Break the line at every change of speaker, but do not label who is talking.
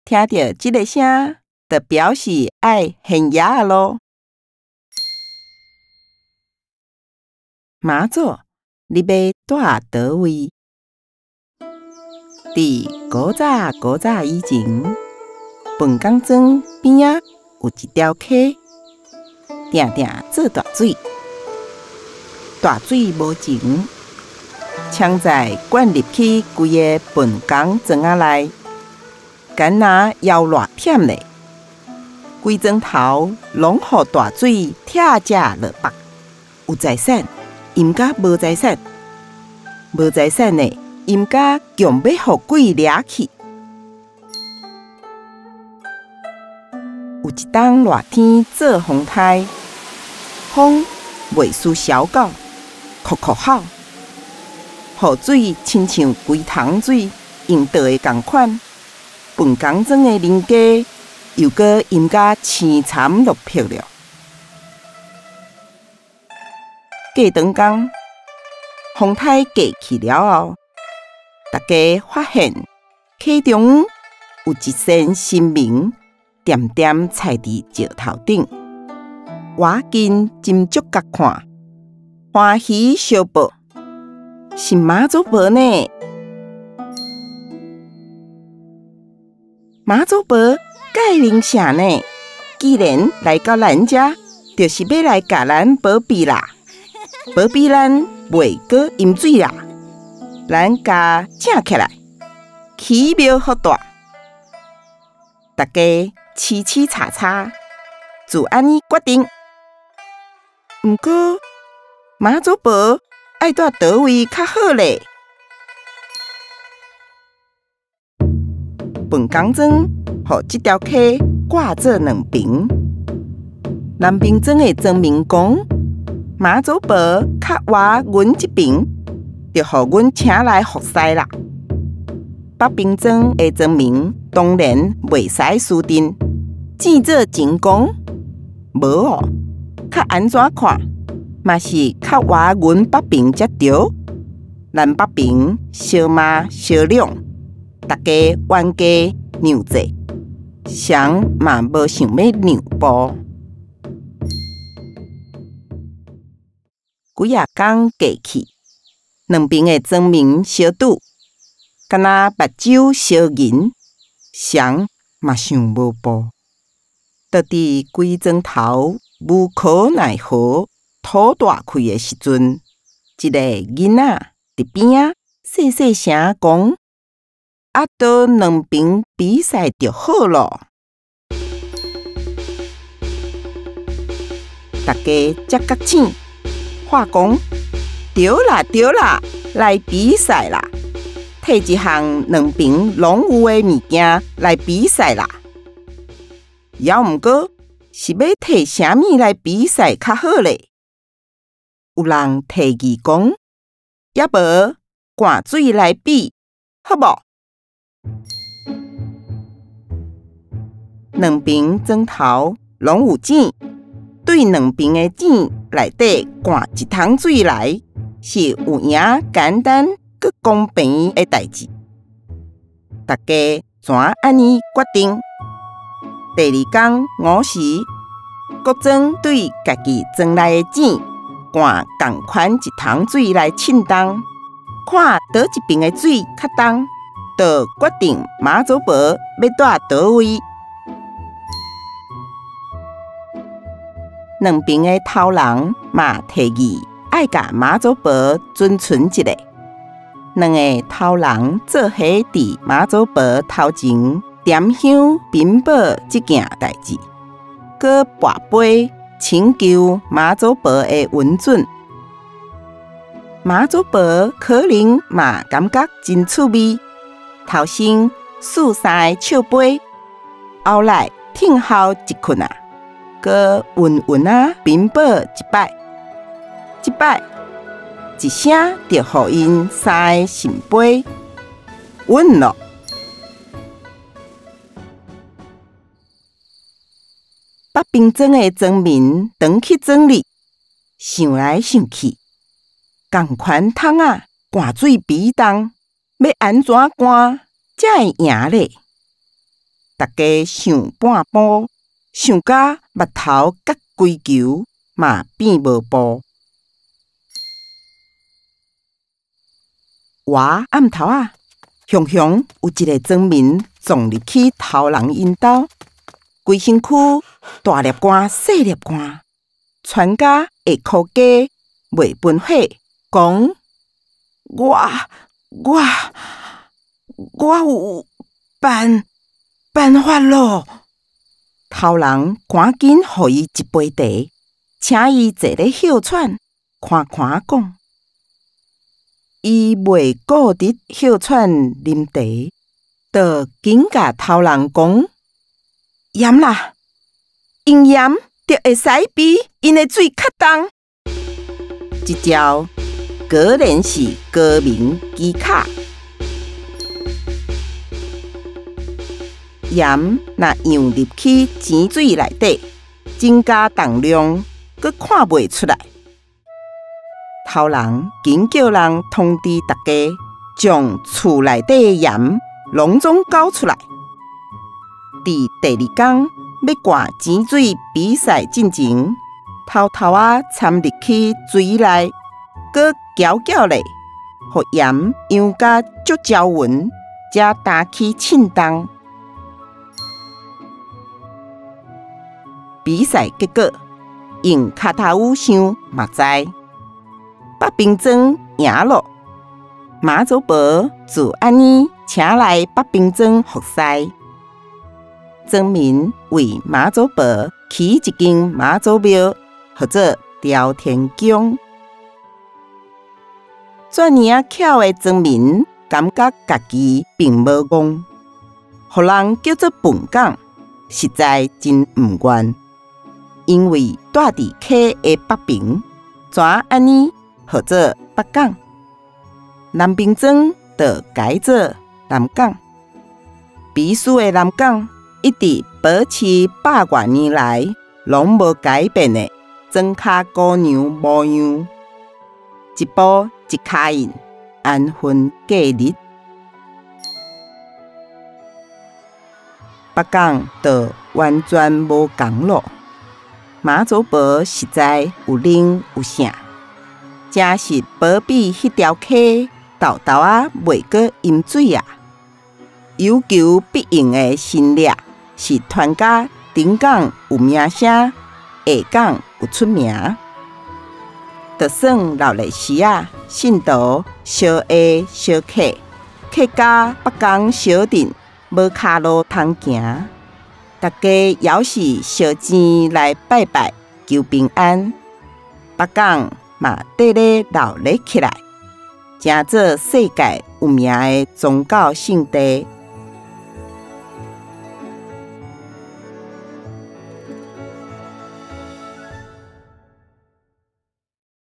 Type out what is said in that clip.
聽著這个聲，就表示愛獻爺仔囉。媽祖，你欲蹛佗位？佇古早古早以前，笨港庄邊仔有一條溪，定定做大水，大水無情，沖在灌入去規个笨港庄仔內，敢若枵熱忝咧，規庄頭攏予大水拆食落腹，有財產，淹甲無財產，無財產的淹甲強欲予鬼掠去。有一冬熱天做風颱，風袂輸潲狗，哭哭吼，雨水親像規桶水用倒的仝款。笨港庄的人家又閣淹甲凄慘落魄了。過長工，風颱過去了後，大家發現溪中有一尊神明恬恬踩佇石頭頂，倚近斟酌佮看，歡喜相報，是媽祖婆呢。媽祖婆蓋靈性呢？既然來到咱遮，就是欲來共咱保庇啦，保庇咱袂閣淹水啦。咱共請起來，起廟予大，大家起起吵吵，就按呢決定。毋過媽祖婆愛蹛佗位較好咧？笨港莊予這條溪割做兩爿，南爿莊的莊民講，媽祖婆較倚阮這爿，就予阮請來服侍啦。北爿莊的莊民當然袂使輸陣，變做真講，無哦，較按怎看，嘛是較倚阮北爿才對。南北爿相罵相兩。大家冤家讓坐，誰嘛無想欲讓步。幾仔工過去，兩爿的莊民相拄，敢若目睭相銀，誰嘛想無步。就佇規莊頭無可奈何吐大氣的時陣，一个囡仔佇邊仔細細聲講：啊，都兩爿比賽就好囉。大家才覺醒，話講對啦對啦，來比賽啦！提一項兩爿攏有的物件來比賽啦。猶毋過是欲提啥物來比賽較好咧？有人提議講，抑無灌水來比，好無？兩爿莊頭攏有井，對兩爿的井內底灌一桶水來，是有影簡單閣公平的代誌。大家怎按呢決定？第二工午時，各莊對家己莊內的井灌仝款一桶水來稱重，看佗一爿的水較重，就決定媽祖婆欲蹛佗位。兩爿的頭人嘛提議愛共媽祖婆尊存一下。兩个頭人做伙佇媽祖婆頭前點香稟報這件代誌，閣跋杯請求媽祖婆的允准。媽祖婆可能嘛感覺真趣味，頭先試三个笑杯，後來聽候一困啊，閣穩穩啊稟報一擺，這擺一聲就予𪜶三个聖杯穩囉。北爿莊的莊民轉去莊裡，想來想去，仝款桶仔灌水比重，欲按怎灌才會贏咧？逐家想半步，想甲目頭結規球，嘛變無步。倚暗頭仔，雄雄有一个庄民撞入去頭人𪜶兜，規身軀大粒汗細粒汗，傳甲下箍雞袂分火，講我有辦法囉。頭人趕緊予伊一杯茶，請伊坐咧歇喘，看看講。伊袂顧得歇喘啉茶，就緊共頭人講鹽啦，用鹽就會使比𪜶的水較重。這招果然是高明機巧。鹽若溶入去井水內底，增加重量，閣看袂出來。頭人緊叫人通知大家，將厝內底的鹽攏總攪出來。佇第二工欲灌井水比賽進前，偷偷仔摻入去水內，閣攪攪咧，予鹽溶甲足攪勻，才擔去稱重。比賽結果，用跤頭趺想嘛知。北平莊贏囉，媽祖婆就按呢請來北平莊服侍。莊民為媽祖婆起一間媽祖廟，號做朝天宮。遮爾仔巧的莊民，感覺家己並無戇，予人叫做笨港，實在真毋願。因為住佇溪的北平，怎按呢號做北港？南平莊就改做南港。彼此的南港一直保持百外年來攏無改變的莊跤姑娘模樣，一步一跤印，安分過日。北港就完全無仝囉。媽祖婆實在有靈有聖。真是保庇彼條溪，沓沓仔袂閣淹水啊！有求必應的神力，是傳甲頂港有名聲，下港有出名。就算鬧熱時仔，信徒相下相客，客家北港小鎮無跤路通行，大家猶是相爭來拜拜求平安。北港嘛綴咧鬧熱起來，成做世界有名的宗教聖地。